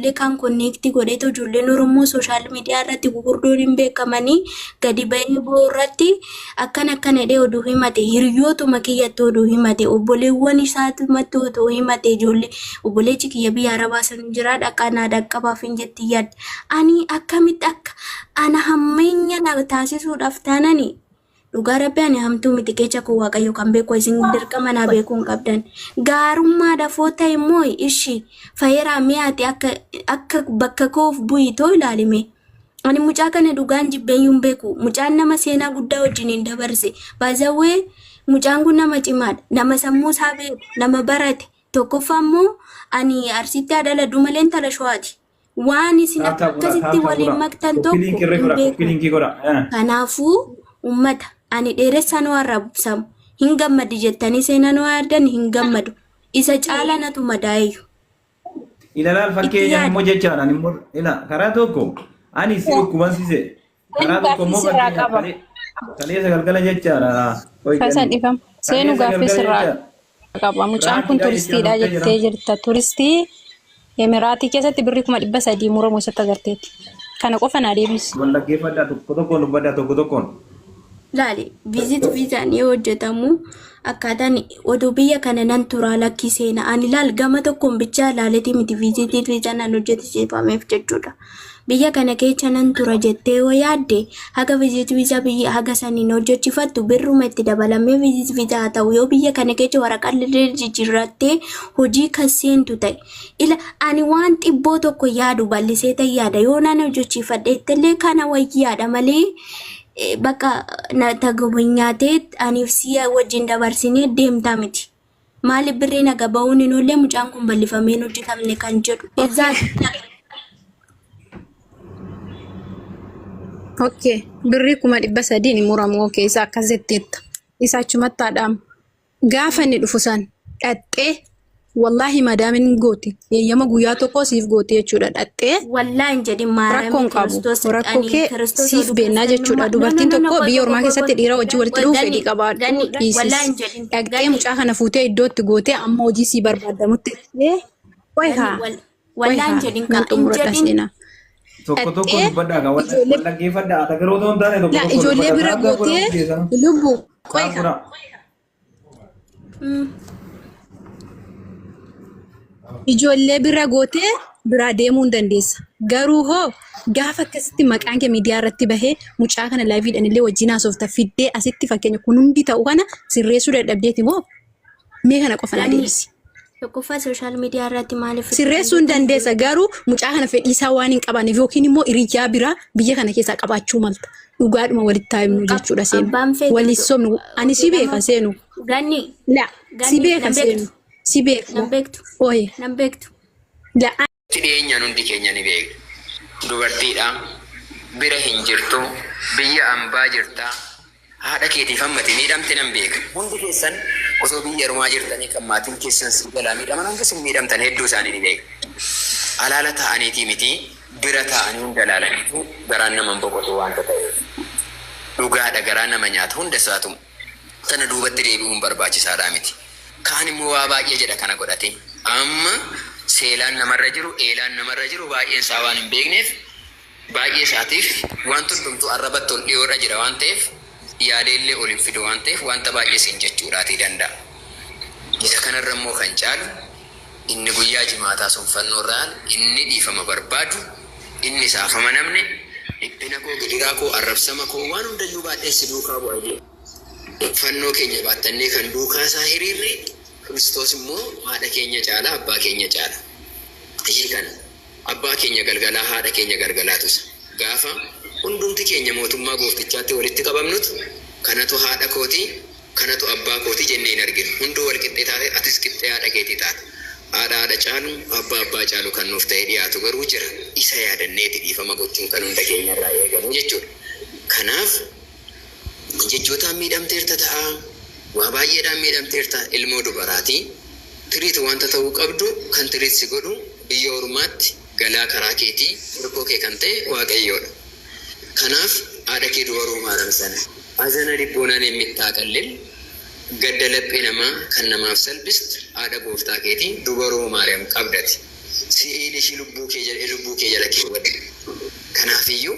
ijoollee kaan connect godheetu ijoolleen Oromoo social media irratti gugurdoon hin beekamanii gadi ba'ee boo'u irratti akkana akkana jedhee oduu himate, hiriyootuma kiyyatti oduu himate, obboleewwan isaatumatti oduu himate, ijoollee obboleechi kiyya biyya arabaa san jira, dhaqaa naa dhaqqabaaf hin jetti yaadde. Ani akkamitti akka ana hammeenya na taasisuudhaaf taanani? Dhugaa rabbi, ani hamtuu miti. Kecha koo Waaqayyo kan beeku, isin dirqama naa beekuu hin qabdan. Gaarummaadhaaf yoo ta'e immoo ishi fayeraa mi'aati, akka bakka koof bu'i too ilaalime. Ani mucaa kana dhugaan jibbeeyyuu hin beeku. Mucaan nama seenaa guddaa wajjin hin dabarse. Baay'ee mucaan kun nama cimaadha. Nama sammuu isaa beeku, nama barate. Tokkoffaa immoo ani Arsiitti haadha laduu malee intala Shawaati. Waan isin Tap tap godha, akkasitti tap tap waliin godha. maktan Copy tokko link irra hin godha, copy beeku. link godha. Kanaafuu uummata, ani dheeressaan waan rabsamu hin gammadi jettanii seenaan waan yaaddan hin gammadu. Isa caalaa natu madaa'eeyyu. Ilalaal Itti fakkeenyaaf yaada. immoo jechaadhaan immoo ila karaa tokko ani si dhukkubansise, Seenu karaa tokko gaaffii immoo sirraa fakkeenyaaf qaba. Kaleessa galgala jechaadha. Qoy Fasan ganni. dhifama. Seenu Kaleessa gaaffii galgala sirraa jechaadha. qaba. Mucaan kun Raakiidhaa jechaa turistiidha turte jettee jira. jirta. Turistii Emiraatii keessatti birrii 300,000 muramu isatti agarteetti. Kana qofa naa deebisi. Wal dhaggeeffadhaa, tokko tokkoon dubbadhaa, tokko tokkoon. Laali, visit visaan yoo hojjetamu akkaataan oduu biyya kana nan turaa lakkii seena. Ani laal, gama tokkoon bichaa ilaaletii miti visit visaan an hojjetisiifameef jechuudha. Biyya kana keessa nan tura jettee yoo yaadde, haga visit visa biyya haga saniin hojjechifattu birruma itti dabalamee visit visa haa ta'u, yoo biyya kana keessa waraqaa illee jijjiirrattee hojii kan seentu ta'e. Ila ani waan xibboo tokko yaadu bal'isee ta'e yaada, yoo nan hojjechiifadhe illee kana wayyaadha malee bakka na tagobinyaatee aniif si'a wajjin dabarsinee deemtaa miti. Maaliif birrii naga ba'uun hin oollee, mucaan kun bal'ifamee hin hojjetamne kan jedhu. Exactly. Okay. Birrii 300,000 ni muramu. Okay. Isa akkas jetteetta. Isa achumatti haadhamu. Gaafa inni dhufu san dhaxxee, wallaahi madaamin gooti. Eeyyama guyyaa tokko siif gooti jechuudha. Dhaxxee Wallaahi hin jedhin, rakkoo maarami hin qabu. Kiristoos Rakkoo ani kee Kiristoos siif oduu beennaa jechuudha. kiristaanummaa no no Dubartiin no no tokko qoy biyya qoy ormaa qoy qoy keessatti dhiira wajjin walitti qoy dhufuuf ganni fedhii qabaadhu ganni dhiisis. wallaahi hin jedhin Dhaqxee ganni mucaa kana fuutee iddootti gootee amma hojii sii barbaadamutti dhaqxee qoy ganni haa qoy wallaahi hin haa jedhin nan kaa hin xumuradha jedhin. seenaa. Tokko tokko Dhaqxee dubbadhaa gaa, wal ijoollee wal dhaggeeffadhaa. Ata garuu otoo hin taane tokko la tokko ijoollee dubbadhaa. bira Tap tap godha gootee hundi keessanuu. lubbu qoy Tap haa. godha. Ijoollee bira gootee biraa deemuu hin dandeessa. Garuu hoo gaafa akkasitti maqaan kee miidiyaa irratti bahee, mucaa kana liveiidhaan illee wajjin haasofta fiddee asitti fakkeenya kun hundi ta'u kana sirreessuu dadhabdeeti moo, mee kana qofa naa Ganni deebisi. Tokkoffaa social media irratti maaliif fidde kan Sirreessuu hin jettan dandeessa, garuu mucaa kana fedhii isaa waan hin qabaanneef yookiin immoo hiriyyaa biraa biyya kana keessaa qabaachuu malta. Dhugaadhuma walitti haa himnu hin qabu. jechuudha seenu. Abbaan feetu Waliin sobnu, ani si beeka jedhama. seenu. Ganni La si ganni beeka nan seenu. beektu Si beeka. nan beektu Oye. nan beektu. La Itti dhiyeenyaan hundi keenya ni beekna. Dubartiidha. Bira hin jirtu. Biyya ambaa jirta. Haadha keetiif hamma ati miidhamte nan beeka. Hundi keessan osoo biyya ormaa jirtanii kan maatiin keessan si jalaa miidhaman, hanga isin miidhamtan hedduu isaanii ni beekna. Alaala taa'aniitii miti, bira taa'anii hunda ilaalaniitu garaan nama hin boqotu waanta ta'eef. Dhugaadha, garaa nama nyaata hunda isaatu. Sana duubatti deebi'uun barbaachisaadhaa miti. Kaan immoo waa baay'ee jedha kana godhatee. Amma seelaan namarra jiru, eelaan namarra jiru baay'een isaa waan hin beekneef, baay'ee isaatiif wanti hundumtuu arrabatti ol dhiyoorra jira waan ta'eef, yaadeellee ol hin fidu waan ta'eef, wanta baay'ee siin jechuudhaatii danda'a. Isa kanarra immoo kan caalu, inni guyyaa jimaataa sun fannoorraan inni dhiifama barbaadu, inni isaaf amanamne, dhiphina koo, gidiraa koo, arrabsama koo, waan hundayyuu baadheen si duukaa bu'a jedhe. Fannoo keenya baattannee kan duukaa isaa hiriirre Kiristoos immoo haadha keenya caala, abbaa keenya caala. Ishii kana abbaa keenya galgalaa, haadha keenya galgalaatu isa. Gaafa hundumti keenya mootummaa gooftichaatti walitti qabamnutu kanatu haadha kooti, kanatu abbaa kooti jennee hin arginu. Hunduu wal qixxee taate, atis qixxee haadha keetii taata. Haadha haadha caalu, abbaa abbaa caalu kan nuuf ta'ee dhiyaatu garuu jira. Isa yaadanneeti dhiifama gochuun kan hunda keenya irraa eegamu jechuudha. Kanaaf jechootaan miidhamteerta ta'a, waa baay'eedhaan miidhamteerta, ilmoo dubaraati. Treat wanta ta'uu qabdu kan treat si godhu biyya ormaatti galaa karaa keetii hirkoo kee kan ta'e Waaqayyoodha. Kanaaf haadha kee dubaroo Maaram sana hazana libboonaan yemmittaaqallil, gadda laphee namaa kan namaaf salphistu haadha gooftaa keetii dubaroo Maariyaam qabdati. Si'il ishii lubbuu kee jedhee lubbuu kee jala keewwadhu. Kanaafiyyuu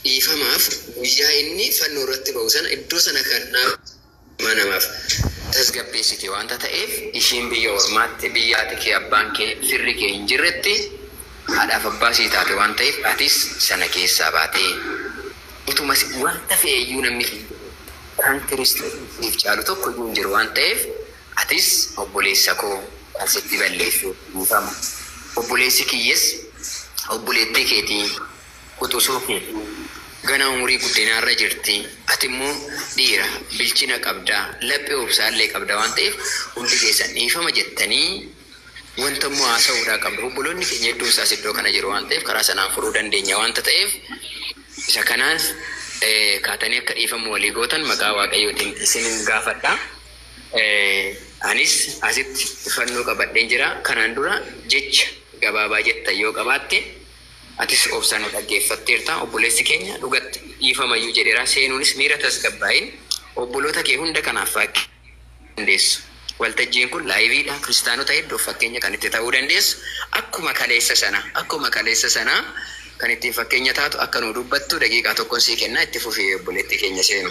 dhiifamaaf guyyaa inni fannoo irratti ba'u sana iddoo sana kan dhaabbatu namaaf tasgabbeessite waanta ta'eef ishiin biyya ormaatti biyya haati kee abbaan kee firri kee hin jirretti haadhaaf abbaa sii taate waan ta'eef atis sana keessaa baatee utuma wanta fe'e iyyuu namni kan Kiristoosiif caalu tokko iyyuu hin jiru waan ta'eef atis obboleessa koo kan sitti balleesse dhiifama. Obboleessi kiyyas obboleettii keetii quxusuu keetii gana umurii guddinaarra jirti. Ati immoo dhiira bilchina qabda laphee obsaallee qabda waan ta'eef hundi keessan dhiifama jettanii wanta immoo haasa'uudhaa qabdu. Obboloonni keenya hedduun isaas iddoo kana jiru waan ta'eef karaa sanaan furuu dandeenya waanta ta'eef isa kanaan kaatanii akka dhiifama walii gootan maqaa Waaqayyootiin isinin gaafadha. Anis asitti fannoo qabadheen jira. Kanaan dura jecha gabaabaa jettan yoo qabaatte atis obsaan nu dhaggeeffatteerta. Obboleessi keenya dhugatti dhiifamayyuu jedheera. Seenuunis miira tasgabbaa'in obboloota kee hunda kanaaf fakkii dandeessu. Waltajjiin kun laayiviidha. Kiristaanota hedduuf fakkeenya kan itti ta'uu dandeessu. Akkuma kaleessa sana akkuma kaleessa sana kan ittiin fakkeenya taatu akka nu dubbattu daqiiqaa tokkoon sii kennaa itti fufii obboleettii keenya seenu.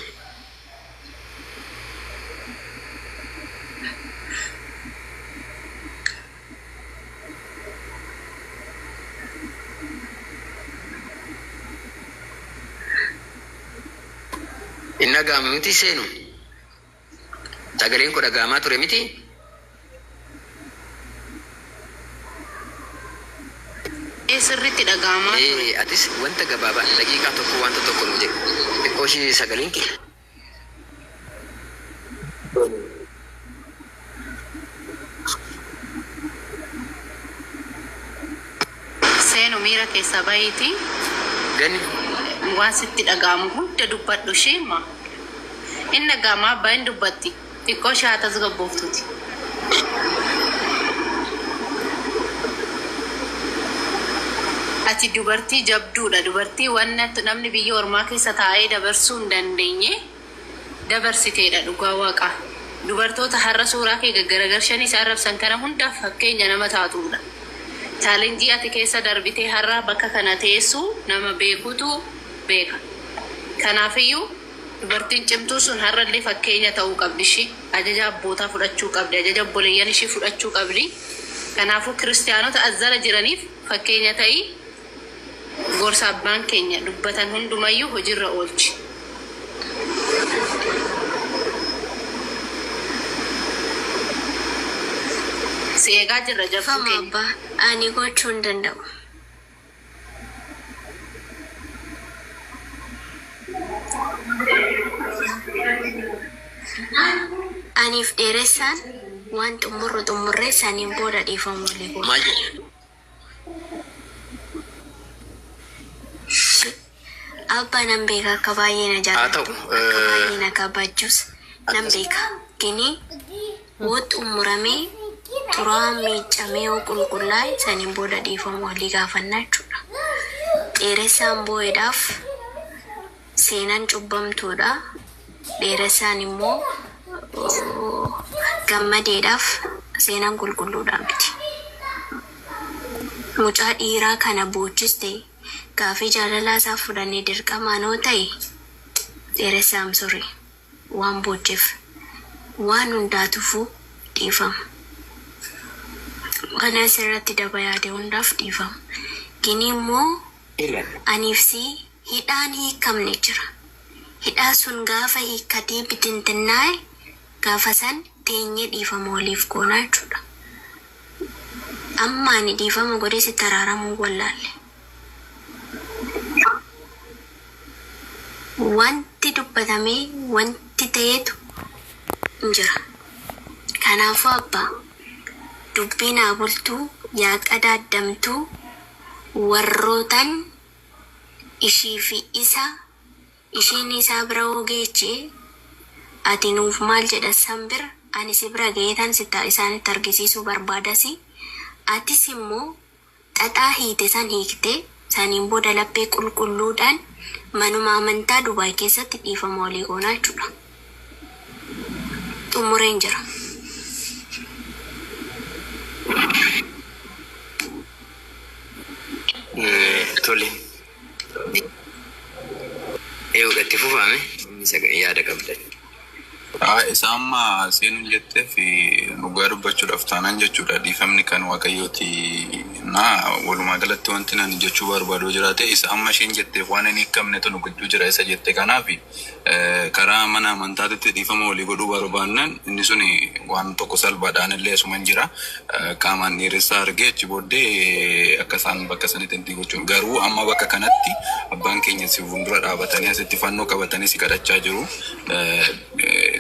Hin dhaga'amu miti seenu. Sagaleen koo dhaga'amaa ture miti? Ee sirriitti dhaga'amaa ture. Ee atis wanta gabaabaa daqiiqaa tokko wanta tokko nu jedhi. Xiqqoo ishee sagaleen kee. Seenu miira keessaa bahiiti Gani waan sitti dhaga'amu hunda dubbadhu ishee ma. Hin dhaga'ama abbaa hin dubbatti. Xiqqoo ishee haa tasgabbooftuuti. Ati dubartii jabduudha. Dubartii wanna namni biyya ormaa keessa taa'ee dabarsuu hin dandeenye dabarsiteedha dhugaa waaqaa. Dubartoota har'a suuraa kee gaggaragalshanii isa arrabsan kana hundaaf fakkeenya nama taatudha. Chaalenjii ati keessa darbitee har'a bakka kana teessu nama beekutu beeka. Kanaafiyyuu dubartiin cimtuu sun har'allee fakkeenya ta'uu qabdi ishii. Ajaja abbootaa fudhachuu qabdi. Ajaja obboleeyyan ishii fudhachuu qabdi. Kanaafuu kiristaanota as jala jiraniif fakkeenya ta'ii gorsa abbaan keenya dubbatan hundumayyuu hojiirra oolchi. Si eegaa jirra jabduu Fama keenya. abbaa ani gochuu hin danda'u. Aniif dheeressaan waan xumurru xumurree saniin booda dhiifama walii goona. maal jedhu? Abbaa nan beeka akka baay'ee na Haa ta'u jaallattu akka baay'ee na kabajjus nan akkas beeka. Gini woo xumuramee xuraa'aan miiccamee yoo qulqullaa'e saniin booda dhiifama walii gaafannaa jechuudha. Dheeressaan boo'eedhaaf seenaan cubbamtuudha. Dheeressaan immoo gammadeedhaaf seenaan qulqulluudha miti. Mucaa dhiiraa kana boochiste gaafii jaalalaa isaa fudhannee dirqamaan yoo ta'e dheeressaan sori waan boocheef waan hundaatufuu dhiifama. Kana asirratti daba yaade hundaaf dhiifama. Gini immoo aniif si hidhaan hiikamne jira. Hidhaa sun gaafa hiikkatee bitintinnaa'e gaafa san teenyee dhiifama waliif goonaa jechuudha. Amma ani dhiifama godhee sitti araaramuu wallaalle. Wanti dubbatamee wanti ta'etu hin jira. Kanaafuu abbaa dubbiin haa bultuu yaa qadaaddamtuu warrootan ishii fi isa ishiin isaa bira ogeechee ati nuuf maal jedha san bira ani si bira ga'eetan sitta isaanitti argisiisuu barbaadasi atis immoo xaxaa hiite san hiiktee saniin booda laphee qulqulluudhaan manuma amantaa Dubaay keessatti dhiifama walii goonaa jechuudha. Xumureen jira. Tole. Eewudha itti fufaame inni saga yaada qabda. Isa amma seenuun jetteef dhugaa dubbachuudhaaf taanaan jechuudha dhiifamni kan waaqayyooti na walumaa galatti wanti nani jechuu barbaadu jiraate isa amma isheen jetteef waan hin hiikamnetu nu gidduu jira isa jette kanaaf karaa mana amantaatitti dhiifama walii godhuu barbaannan inni sun waan tokko salphaadhaan illee asuman jira qaamaan dhiiressaa argee achi booddee akka isaan bakka sanitti inni gochuun garuu amma bakka kanatti abbaan keenya si fuuldura dhaabatanii asitti fannoo qabatanii si kadhachaa jiru.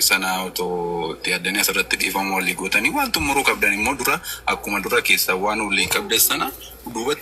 Sana otoo itti yaaddanii asirratti dhiifama walii gootanii waan xumuruu qabdan immoo dura akkuma dura keessaa waan walii qabde sana duubatti.